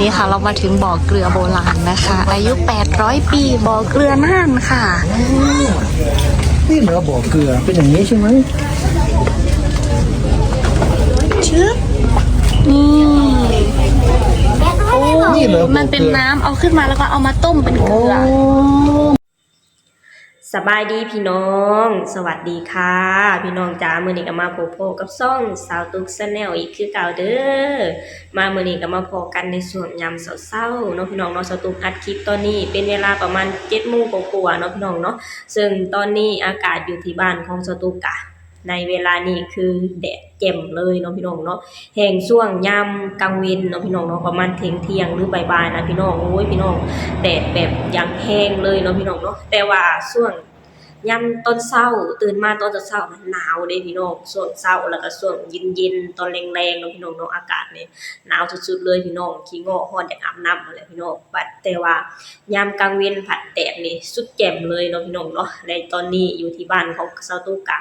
นี่ค่ะ เรามาถึงบ่อเกลือโบราณนะคะ อายุแปดร้อยปี บ่อเกลือน่านค่ะ นี่เหรอบ่อเกลือ เป็นอย่างนี้ใช่ไหม ชึบ นี่ โอ้ นี่เหรอบ่อเกลือ มันเป็นน้ำ เอาขึ้นมาแล้วก็เอามาต้มเป็นเกลือ โอ้ ສະບາຍດີພີ່ນ້ອງ ສະຫວັດດີຄ່ະພີ່ນ້ອງຈ້າ ມື້ນີ້ກໍມາພົບພໍ້ກັບຊ່ອງສາວຕຸກ Channel ອີກຄືເກົ່າເດີ້ ມາມື້ນີ້ກໍມາພໍ້ກັນໃນຊ່ວງຍາມເຊົ້າໆເນາະພີ່ນ້ອງເນາະ ສາວຕຸກອັດຄລິບຕອນນີ້ເປັນເວລາປະມານເຈັດໂມງກວ່າໆເນາະພີ່ນ້ອງເນາະ ເຊິ່ງຕອນນີ້ອາກາດຢູ່ທີ່ບ້ານຂອງສາວຕຸກກະ ໃນເວລານີ້ຄືແດດແຈ່ມເລີຍເນາະພີ່ນ້ອງເນາະ ແຮ່ງຊ່ວງຍາມກາງເວັນເນາະພີ່ນ້ອງເນາະ ປະມານທ່ຽງໆ ຫຼື ບ່າຍໆນະພີ່ນ້ອງ ໂອ້ຍ ພີ່ນ້ອງ ແດດແບບຢ່າງແຮງເລີຍເນາະພີ່ນ້ອງເນາະ ແຕ່ວ່າຊ່ວງຍາມຕອນເຊົ້າ ຕື່ນມາຕອນເຊົ້າໆ ມັນໜາວເດ້ພີ່ນ້ອງ ຊ່ວງເຊົ້າ ແລ້ວກໍຊ່ວງເຢັນໆ ຕອນແລງໆເນາະພີ່ນ້ອງເນາະ ອາກາດນີ້ໜາວສຸດໆເລີຍພີ່ນ້ອງ ຂີ້ງໍ້ ຮ້ອນ ຢາກອາບນ້ຳຫັ້ນແຫຼະພີ່ນ້ອງ ບັດແຕ່ວ່າ ຍາມກາງເວັນພັດແດດນີ້ສຸດແຈ່ມເລີຍເນາະພີ່ນ້ອງເນາະ ແລະຕອນນີ້ຢູ່ທີ່ບ້ານຂອງສາວຕຸກກະ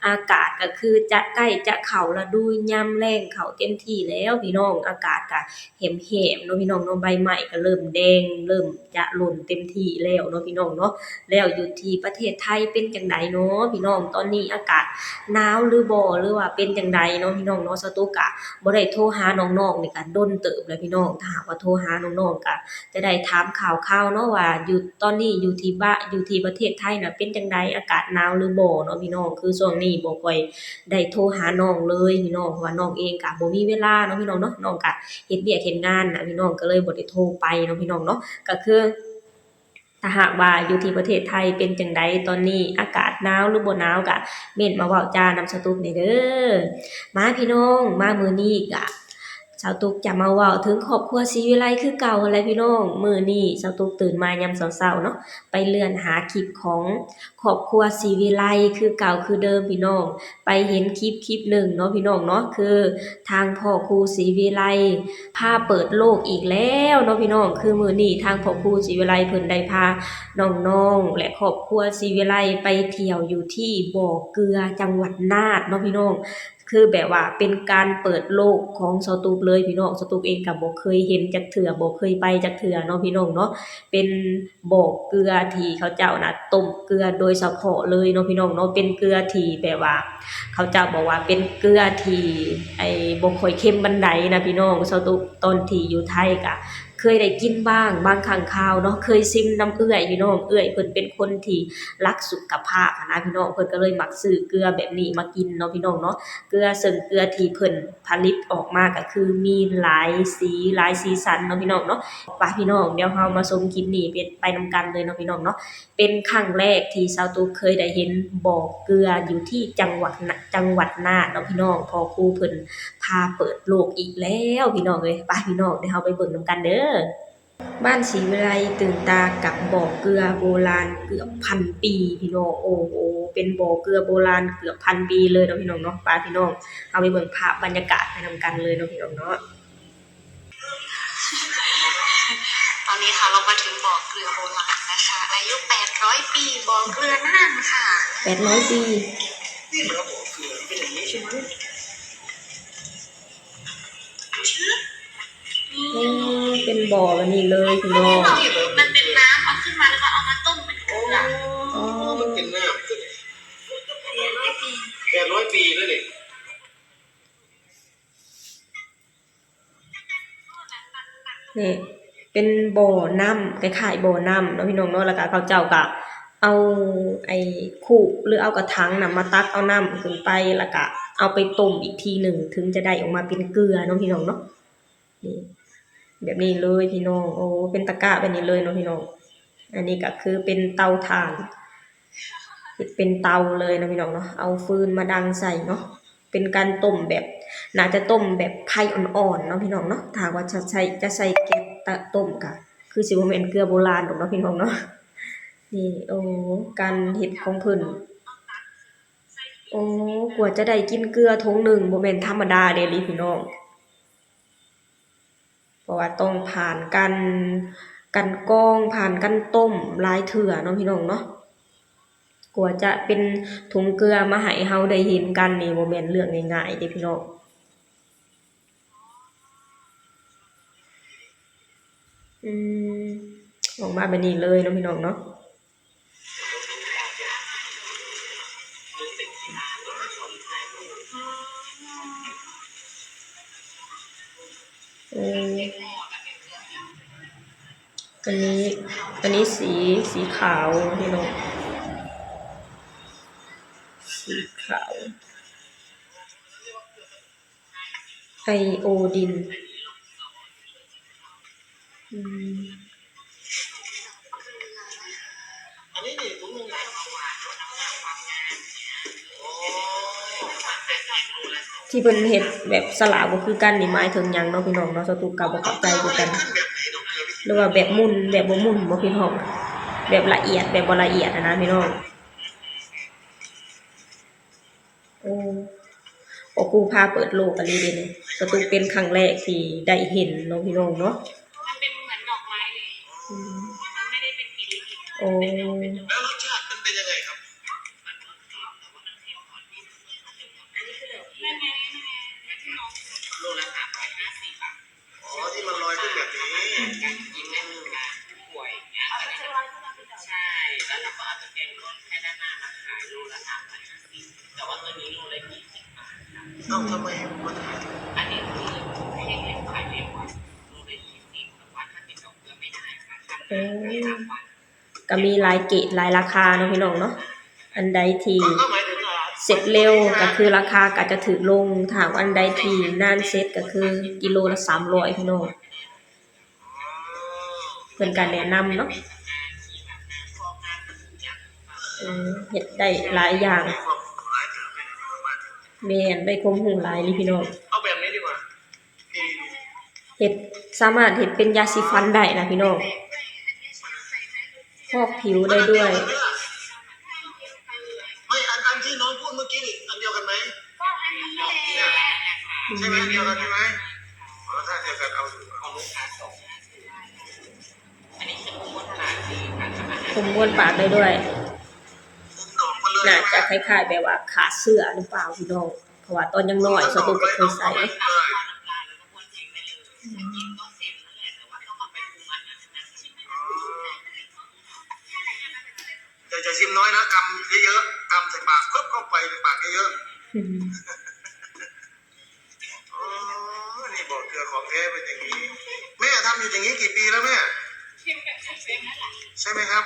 ອາກາດກໍຄືຈະໃກ້ຈະເຂົ້າລະດູຍາມແລ້ງເຂົ້າເຕັມທີ່ແລ້ວພີ່ນ້ອງ ອາກາດກະແຫ້ມໆເນາະພີ່ນ້ອງເນາະ ໃບໄມ້ກໍເລີ່ມແດງ ເລີ່ມຈະຫຼົ່ນເຕັມທີ່ແລ້ວເນາະພີ່ນ້ອງເນາະ ແລ້ວຢູ່ທີ່ປະເທດໄທເປັນຈັ່ງໃດເນາະພີ່ນ້ອງ ຕອນນີ້ອາກາດໜາວຫຼືບໍ່ ຫຼືວ່າເປັນຈັ່ງໃດເນາະພີ່ນ້ອງເນາະ ສາວຕຸກກະບໍ່ໄດ້ໂທຫານ້ອງໆນີ້ກະດົນເຕີບແລ້ວພີ່ນ້ອງ ຖ້າຫາກວ່າໂທຫານ້ອງໆກະ ຈະໄດ້ຖາມຂ່າວຄາວເນາະວ່າຢູ່ຕອນນີ້ຢູ່ທີ່ບ້ານ ຢູ່ທີ່ປະເທດໄທນະເປັນຈັ່ງໃດ ອາກາດໜາວຫຼືບໍ່ເນາະພີ່ນ້ອງ ຄືຊ່ວງນີ້ບໍ່ຄ່ອຍໄດ້ໂທຫານ້ອງເລີຍພີ່ນ້ອງ ເພາະວ່ານ້ອງເອງກະບໍ່ມີເວລາເນາະພີ່ນ້ອງເນາະ ນ້ອງກະເຮັດວຽກເຮັດງານນະພີ່ນ້ອງ ກໍເລີຍບໍ່ໄດ້ໂທໄປເນາະພີ່ນ້ອງເນາະ ກໍຄືຖ້າຫາກວ່າຢູ່ທີ່ປະເທດໄທເປັນຈັ່ງໃດ ຕອນນີ້ອາກາດໜາວຫຼືບໍ່ໜາວ ກະເມັ້ນມາເວົ້າຈານຳສາວຕຸກແດ່ເດີ້ ມາພີ່ນ້ອງ ມາມື້ນີ້ກະ ສາວຕຸກຈະມາເວົ້າເຖິງຄອບຄົວສີວິໄລຄືເກົ່າຫັ້ນແຫຼະພີ່ນ້ອງ ມື້ນີ້ສາວຕຸກຕື່ນມາຍາມເຊົ້າໆເນາະ ໄປເລື່ອນຫາຄລິບຂອງຄອບຄົວສີວິໄລຄືເກົ່າຄືເດີມພີ່ນ້ອງ ໄປເຫັນຄລິບຄລິບໜຶ່ງເນາະພີ່ນ້ອງເນາະ ຄືທາງພໍ່ຄູສີວິໄລພາເປີດໂລກອີກແລ້ວເນາະພີ່ນ້ອງ ຄືມື້ນີ້ທາງພໍ່ຄູສີວິໄລເພິ່ນໄດ້ພານ້ອງໆ ແລະ ຄອບຄົວສີວິໄລໄປທ່ຽວຢູ່ທີ່ບໍ່ເກືອ ຈັງຫວັດນາດເນາະພີ່ນ້ອງ ຄືແບບວ່າເປັນການເປີດໂລກຂອງສາວຕຸກເລີຍພີ່ນ້ອງ ສາວຕຸກເອງກໍບໍ່ເຄີຍເຫັນຈັກເທື່ອ ບໍ່ເຄີຍໄປຈັກເທື່ອເນາະພີ່ນ້ອງເນາະ ເປັນບໍ່ເກືອທີ່ເຂົາເຈົ້ານະຕົ້ມເກືອໂດຍສະເພາະເລີຍເນາະພີ່ນ້ອງເນາະ ເປັນເກືອທີ່ແບບວ່າ ເຂົາເຈົ້າບອກວ່າເປັນເກືອທີ່ ໄອ້ ບໍ່ຄ່ອຍເຄັມປານໃດນະພີ່ນ້ອງ ສາວຕຸກຕອນທີ່ຢູ່ໄທກະ ເຄີຍໄດ້ກິນບ້າງ ບາງຄັ້ງຄາວເນາະ ເຄີຍຊິມນຳເອື້ອຍພີ່ນ້ອງ ເອື້ອຍເພິ່ນເປັນຄົນທີ່ລັກສຸຂະພາບຫັ້ນນະພີ່ນ້ອງ ເພິ່ນກໍເລີຍມັກຊື້ເກືອແບບນີ້ມາກິນເນາະພີ່ນ້ອງເນາະ ເກືອ ເຊິ່ງເກືອທີ່ເພິ່ນຜະລິດອອກມາກໍຄືມີຫຼາຍສີ ຫຼາຍສີສັນເນາະພີ່ນ້ອງເນາະ ໄປພີ່ນ້ອງ ດຽວເຮົາມາຊົມຄລິບນີ້ໄປນຳກັນເລີຍເນາະພີ່ນ້ອງເນາະ ເປັນຄັ້ງແລກທີ່ສາວຕຸກເຄີຍໄດ້ເຫັນບໍ່ເກືອຢູ່ທີ່ຈັງຫວັດນະ ຈັງຫວັດນາດເນາະພີ່ນ້ອງ ພໍ່ຄູເພິ່ນພາເປີດໂລກອີກແລ້ວພີ່ນ້ອງເອີຍ ໄປພີ່ນ້ອງ ດຽວເຮົາໄປເບິ່ງນຳກັນເດີ້. ບ້ານສີວິໄລຕື່ນຕາກັບບໍ່ເກືອໂບລານເກືອບພັນປີພີ່ນ້ອງ ໂອ້ໂຫ ເປັນບໍ່ເກືອໂບລານເກືອບພັນປີເລີຍເນາະພີ່ນ້ອງເນາະ ໄປພີ່ນ້ອງ ເຮົາໄປເບິ່ງພາບບັນຍາກາດໄປນຳກັນເລີຍເນາະພີ່ນ້ອງເນາະ ตอนนี้ค่ะเรามาถึงบ่อเกลือโบราณนะคะ อายุแปดร้อยปี บ่อเกลือน่านค่ะ แปดร้อย ປີ นี่เหรอบ่อเกลือ เป็นอย่างนี้ใช่ไหม ໂອ້ ເປັນບໍ່ແບບນີ້ເລີຍພີ່ນ້ອງ มันเป็นน้ำ เอาขึ้นมาแล้วก็เอามาต้มเป็นเกลือ อ๋อ มันเป็นน้ำตัวนี้ แปดร้อยปี แปดร้อยปีแล้วนี่ ນີ້ ເປັນບໍ່ນ້ຳ ຄ້າຍໆບໍ່ນ້ຳເນາະພີ່ນ້ອງເນາະ ແລ້ວກະເຂົາເຈົ້າກະເອົາໄອ້ຄຸ ຫຼືເອົາກະຖັງນະມາຕັກເອົານ້ຳຂຶ້ນໄປ ແລ້ວກະເອົາໄປຕົ້ມອີກທີໜຶ່ງ ເຖິງຈະໄດ້ອອກມາເປັນເກືອເນາະພີ່ນ້ອງເນາະ ນີ້ ແບບນີ້ເລີຍພີ່ນ້ອງ ໂອ້ ເປັນຕະກະແບບນີ້ເລີຍເນາະພີ່ນ້ອງ ອັນນີ້ກະຄືເປັນເຕົາຖ່ານ ເຮັດເປັນເຕົາເລີຍເນາະພີ່ນ້ອງເນາະ ເອົາຟືນມາດັງໃສ່ເນາະ ເປັນການຕົ້ມແບບ ໜ້າຈະຕົ້ມແບບໄຟອ່ອນໆເນາະພີ່ນ້ອງເນາະ ຖ້າຫາກວ່າຈະໃຊ້ ຈະໃຊ້ແກັດຕະ ຕົ້ມກະຄືຊິບໍ່ແມ່ນເກືອໂບລານດອກເນາະພີ່ນ້ອງເນາະ ນີ້ ໂອ້ ການເຮັດຂອງເພິ່ນ ໂອ້ ກວ່າຈະໄດ້ກິນເກືອຖົງໜຶ່ງບໍ່ແມ່ນທຳມະດາເດ້ລີພີ່ນ້ອງ ເພາະວ່າຕ້ອງຜ່ານການກັ່ນກອງ ຜ່ານການຕົ້ມຫຼາຍເທື່ອເນາະພີ່ນ້ອງເນາະ ກວ່າຈະເປັນຖົງເກືອມາໃຫ້ເຮົາໄດ້ເຫັນກັນນີ້ ບໍ່ແມ່ນເລື່ອງງ່າຍໆເດ້ພີ່ນ້ອງ. ອືມ ອອກມາແບບນີ້ເລີຍເນາະ ພີ່ນ້ອງເນາະ. ເອີ ອັນນີ້ ອັນນີ້ສີ ສີຂາວເນາະ ພີ່ນ້ອງ ສີຂາວ ໄອໂອດິນ ອືມ ທີ່ເພິ່ນເຮັດແບບສະຫຼາກບໍ່ຄືກັນນີ້ ໝາຍເຖິງຫຍັງເນາະ ພີ່ນ້ອງເນາະ? ສາວຕຸກກໍບໍ່ເຂົ້າໃຈຄືກັນ ຫຼືວ່າແບບໝຸ່ນ ແບບບໍ່ໝຸ່ນບໍ ພີ່ນ້ອງ? ແບບລະອຽດ ແບບບໍ່ລະອຽດຫັ້ນນະ ພີ່ນ້ອງ. ໂອ້ ພໍ່ຄູພາເປີດໂລກອີ່ຫຼີເດນີ້ ສາວຕຸກເປັນຄັ້ງແລກທີ່ໄດ້ເຫັນເນາະ ພີ່ນ້ອງເນາະ. ມັນເປັນເໝືອນດອກໄມ້ເລີຍ ອືມ ມັນໄມ່ໄດ້ເປັນຫີນ ໂອ້ ເປັນດອກ ເປັນດອກ. ແລ້ວລົດຊາດມັນເປັນຍັງໄງຄັບ? ອັນນີ້ຄືດອກ ໂລລະສາມຮ້ອຍຫ້າສິບ ອໍ ທີ່ມັນລອຍຂຶ້ນແບບນີ້ ກິນໄດ້ເໝືອນກັນ ຖ້ວຍຢ່າງເງຍ ເອົາໄປລອຍຂຶ້ນມາຄືເກົ່າ ໃຊ່ ແລ້ວເຮົາກໍເອົາຕະແກງລົດແຄ່ດ້ານໜ້າມາຂາຍໂລລະສາມຮ້ອຍຫ້າສິບ ແຕ່ວ່າໂຕນີ້ໂລລະຊາວບາດ. ເອົ້າ ທຳໄມມັນຂາຍ ອັນນີ້ຄືເຮັດໃຫ້ຂາຍເລັວ ໂລລະຊາວບາດ ແຕ່ວ່າຖ້າເປັນດອກເກືອໄມ່ໄດ້ ສາມພັນ ໂອ້ ກໍມີຫຼາຍເກຣດຫຼາຍລາຄາເນາະ ພີ່ນ້ອງເນາະ. ອັນໃດທີ່ເສັດເລັວກໍຄືລາຄາກໍຈະຖືກລົງ ຖ້າອັນໃດທີ່ນານເສັດກໍຄືກິໂລລະສາມຮ້ອຍ ພີ່ນ້ອງ. ເພິ່ນກໍແນະນຳເນາະ ເອີ ເຮັດໄດ້ຫຼາຍຢ່າງ ແມ່ນ ໄດ້ຄວາມຮູ້ຫຼາຍເລີຍ ພີ່ນ້ອງ. ເອົາແບບນີ້ດີກວ່າ ເຮັດ ສາມາດເຮັດເປັນຢາສີຟັນໄດ້ນະ ພີ່ນ້ອງ ພອກຜິວໄດ້ດ້ວຍ. ໄມ່ ອັນ ອັນທີ່ນ້ອງພູດເມື່ອກີ້ນີ້ ອັນດຽວກັນໄໝ? ໃຊ່ໄໝ? ອັນດຽວກັນໃຊ່ໄໝ? ອໍ ຖ້າດຽວກັນເອົາຢູ່ ຂອງລູກຄ້າສອງຫ້າສູນ ອັນນີ້ຄືຜົມມ້ວນປາກໄດ້ດ້ວຍ ໜ້າຈະຄ້າຍໆແບບວ່າຂ້າເຊື້ອຫຼືເປົ່າ ພີ່ນ້ອງ ເພາະວ່າຕອນຍັງນ້ອຍ ສາວຕຸກກໍເຄີຍໃສ່. ຢ່າ ຢ່າຊິມນ້ອຍນະ ກຳເຍີະໆ ກຳໃສ່ປາກ ປຶບ ເຂົ້າໄປໃນປາກເຍີະໆ. ອືມ ອໍ ນີ້ບໍ່ ເກືອຂອງແທ້ເປັນຢ່າງນີ້. ແມ່ທຳຢູ່ຢ່າງນີ້ກີ່ປີແລ້ວແມ່? ໃຊ່ໄໝຄັບ? ອໍ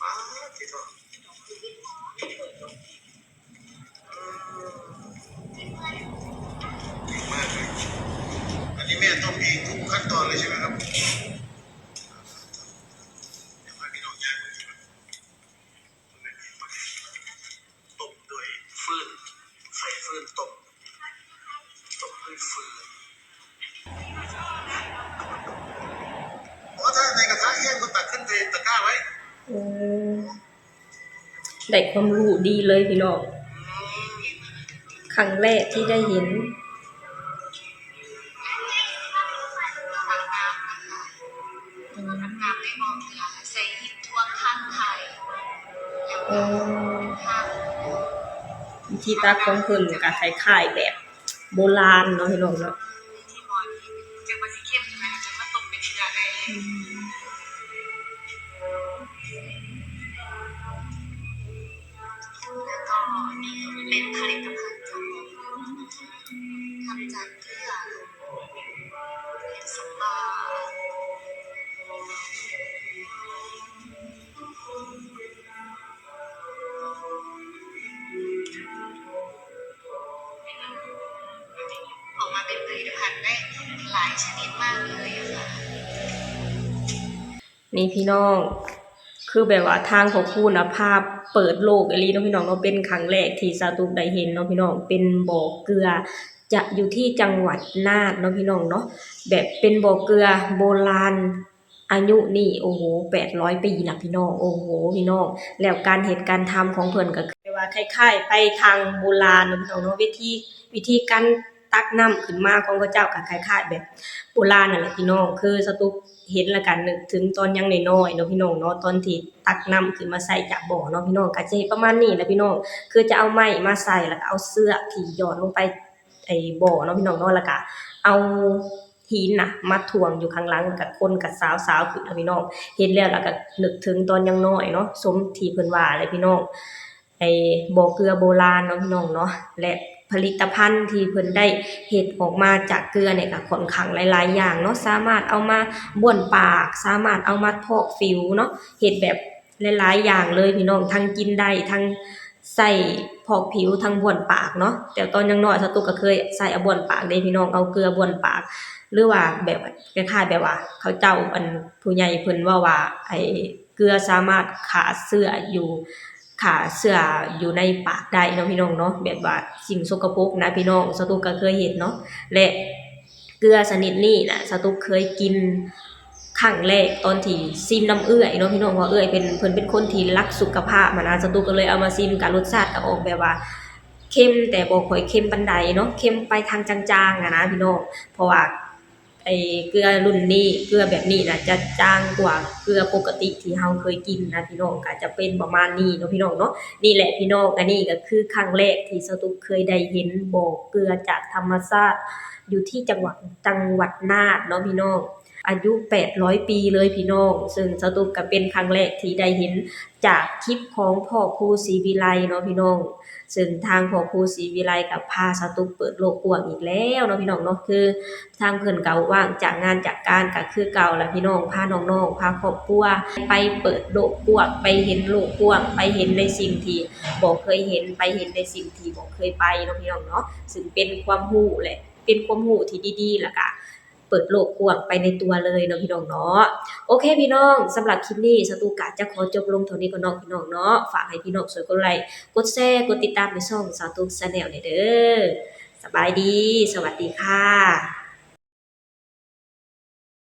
ປາດຕິໂທ ອືມ ເກັ່ງມາກເລີຍ. ອັນນີ້ແມ່ຕົ້ມເອງທຸກຂັ້ນຕອນເລີຍໃຊ່ໄໝຄັບ? ດຽວໃຫ້ພີ່ນ້ອງຍ່າງເບິ່ງ ຕົ້ມດ້ວຍຟືນ ໃຊ້ຟືນຕົ້ມ ຕົ້ມດ້ວຍຟືນ. ອໍ ຖ້າໃນກະທະແຫ້ງກໍຕັກຂຶ້ນໃສ່ຕະກ້າໄວ້. ໂອ້ ໄດ້ຄວາມຮູ້ດີເລີຍພີ່ນ້ອງ ຄັ້ງແລກທີ່ໄດ້ເຫັນ. ອືມ ໂອ້ ວິທີຕັກຂອງເພິ່ນກໍຄ້າຍໆແບບ ໂບລານເນາະ ພີ່ນ້ອງເນາະ. ອືມ ແລ້ວກໍເປັນຜະລິດຕະພັນຈາກ ທຳຈາກເກືອ ເປັນສະປາ. ອອກມາເປັນຜະລິດຕະພັນໄດ້ຫຼາຍຊະນິດມາກເລີຍ. ນີ້ພີ່ນ້ອງ ຄືແບບວ່າທາງພໍ່ຄູນະພາເປີດໂລກອີ່ຫຼີເນາະ ພີ່ນ້ອງເນາະ. ເປັນຄັ້ງແລກທີ່ສາວຕຸກໄດ້ເຫັນເນາະ ພີ່ນ້ອງ ເປັນບໍ່ເກືອ ຈະຢູ່ທີ່ຈັງຫວັດນາດເນາະ ພີ່ນ້ອງເນາະ. ແບບເປັນບໍ່ເກືອໂບລານ ອາຍຸນີ້ ໂອ້ໂຫ ແປດຮ້ອຍປີນະ ພີ່ນ້ອງ. ໂອ້ໂຫ ພີ່ນ້ອງ ແລ້ວການເຮັດການທຳຂອງເພິ່ນກໍຄືວ່າຄ້າຍໆໄປທາງໂບລານເນາະ ພີ່ນ້ອງເນາະ. ວິທີ ວິທີການຕັກນ້ຳຂຶ້ນມາຂອງເຂົາເຈົ້າກໍຄ້າຍໆແບບໂບລານນັ້ນແຫຼະ ພີ່ນ້ອງ. ຄືສາວຕຸກເຫັນແລ້ວກໍນຶກເຖິງຕອນຍັງນ້ອຍໆເນາະ ພີ່ນ້ອງເນາະ ຕອນທີ່ຕັກນ້ຳຂຶ້ນມາໃສ່ຈາກບໍ່ເນາະ ພີ່ນ້ອງ ກໍຈະເຮັດປະມານນີ້ແຫຼະ ພີ່ນ້ອງ. ຄືຈະເອົາໄມ້ມາໃສ່ ແລ້ວກໍເອົາເຊືອກທີ່ຢອດລົງໄປ ໄອ້ບໍ່ເນາະພີ່ນ້ອງເນາະ ແລ້ວກະເອົາຫີນນະມາຖ່ວງຢູ່ຂ້າງຫຼັງ ແລ້ວກະຄົນກະຊາວໆຂຶ້ນເນາະພີ່ນ້ອງ. ເຫັນແລ້ວ ແລ້ວກະນຶກເຖິງຕອນຍັງນ້ອຍເນາະ ສົມທີ່ເພິ່ນວ່າແຫຼະພີ່ນ້ອງ. ໄອ້ບໍ່ເກືອໂບລານເນາະພີ່ນ້ອງເນາະ ແລະ ຜະລິດຕະພັນທີ່ເພິ່ນໄດ້ເຮັດອອກມາຈາກເກືອນີ້ກະຂ້ອນຂ້າງຫຼາຍໆຢ່າງເນາະ ສາມາດເອົາມາບ້ວນປາກ ສາມາດເອົາມາພອກຜິວເນາະ ເຮັດແບບຫຼາຍໆຢ່າງເລີຍພີ່ນ້ອງ ທັງກິນໄດ້ ທັງໃຊ້ພອກຜິວ ທັງບ້ວນປາກເນາະ. ແຕ່ຕອນຍັງນ້ອຍສາວຕຸກກະເຄີຍໃຊ້ເອົາບ້ວນປາກເດ້ພີ່ນ້ອງ ເອົາເກືອບ້ວນປາກ ຫຼືວ່າແບບຄ້າຍໆແບບວ່າເຂົາເຈົ້າ ອັນ ຜູ້ໃຫຍ່ເພິ່ນເວົ້າວ່າ ໄອ້ເກືອສາມາດຂ້າເຊື້ອຢູ່ ຂ້າເຊື້ອຢູ່ໃນປາກໄດ້ເນາະພີ່ນ້ອງເນາະ ແບບວ່າສິ່ງສົກກະປົກນະພີ່ນ້ອງ ສາວຕຸກກະເຄີຍເຮັດເນາະ. ແລະ ເກືອຊະນິດນີ້ນະ ສາວຕຸກເຄີຍກິນຄັ້ງແລກຕອນທີ່ຊິມນຳເອື້ອຍເນາະພີ່ນ້ອງ ເພາະເອື້ອຍເປັນ ເພິ່ນເປັນຄົນທີ່ລັກສຸຂະພາບຫັ້ນນະ ສາວຕຸກກະເລີຍເອົາມາຊິມ ກະລົດຊາດກະອອກແບບວ່າເຄັມ ແຕ່ບໍ່ຄ່ອຍເຄັມປານໃດເນາະ ເຄັມໄປທາງຈາງໆຫັ້ນນະພີ່ນ້ອງ ເພາະວ່າ ໄອ້ເກືອລຸ້ນນີ້ ເກືອແບບນີ້ນະ ຈະຈາງກວ່າເກືອປົກກະຕິທີ່ເຮົາເຄີຍກິນນະພີ່ນ້ອງ ກະຈະເປັນປະມານນີ້ເນາະພີ່ນ້ອງເນາະ. ນີ້ແຫຼະພີ່ນ້ອງ ອັນນີ້ກະຄືຄັ້ງແລກທີ່ສາວຕຸກເຄີຍໄດ້ເຫັນບໍ່ເກືອຈາກທຳມະຊາດ ຢູ່ທີ່ຈັງຫວັດ ຈັງຫວັດນາດເນາະພີ່ນ້ອງ ອາຍຸແປດຮ້ອຍປີເລີຍພີ່ນ້ອງ. ເຊິ່ງສາວຕຸກກະເປັນຄັ້ງແລກທີ່ໄດ້ເຫັນຈາກຄລິບຂອງພໍ່ຄູສີວິໄລເນາະພີ່ນ້ອງ ເຊິ່ງທາງພໍ່ຄູສີວິໄລກະພາສາວຕຸກເປີດໂລກກວ້າງອີກແລ້ວເນາະພີ່ນ້ອງເນາະ ຄື ທາງເພິ່ນກະວ່າງຈາກງານຈາກການກະຄືເກົ່າລະພີ່ນ້ອງ ພານ້ອງໆ ພາຄອບຄົວໄປເປີດໂລກກວ້າງ ໄປເຫັນໂລກກວ້າງ ໄປເຫັນໃນສິ່ງທີ່ບໍ່ເຄີຍເຫັນ ໄປເຫັນໃນສິ່ງທີ່ບໍ່ເຄີຍໄປເນາະພີ່ນ້ອງເນາະ ເຊິ່ງເປັນຄວາມຮູ້ ແລະ ເປັນຄວາມຮູ້ທີ່ດີໆ ແລ້ວກະເປີດໂລກກວ້າງໄປໃນຕົວເລີຍເນາະພີ່ນ້ອງເນາະ. ໂອເຄພີ່ນ້ອງ ສຳລັບຄລິບນີ້ສາວຕຸກກະຈະຂໍຈົບລົງເທົ່ານີ້ກ່ອນເນາະພີ່ນ້ອງເນາະ ຝາກໃຫ້ພີ່ນ້ອງຊ່ວຍກົດໄລ ກົດແຊ ກົດຕິດຕາມໃນຊ່ອງສາວຕຸກ Channel ແດ່ເດີ. ສະບາຍດີ ສະຫວັດດີຄ່ະ.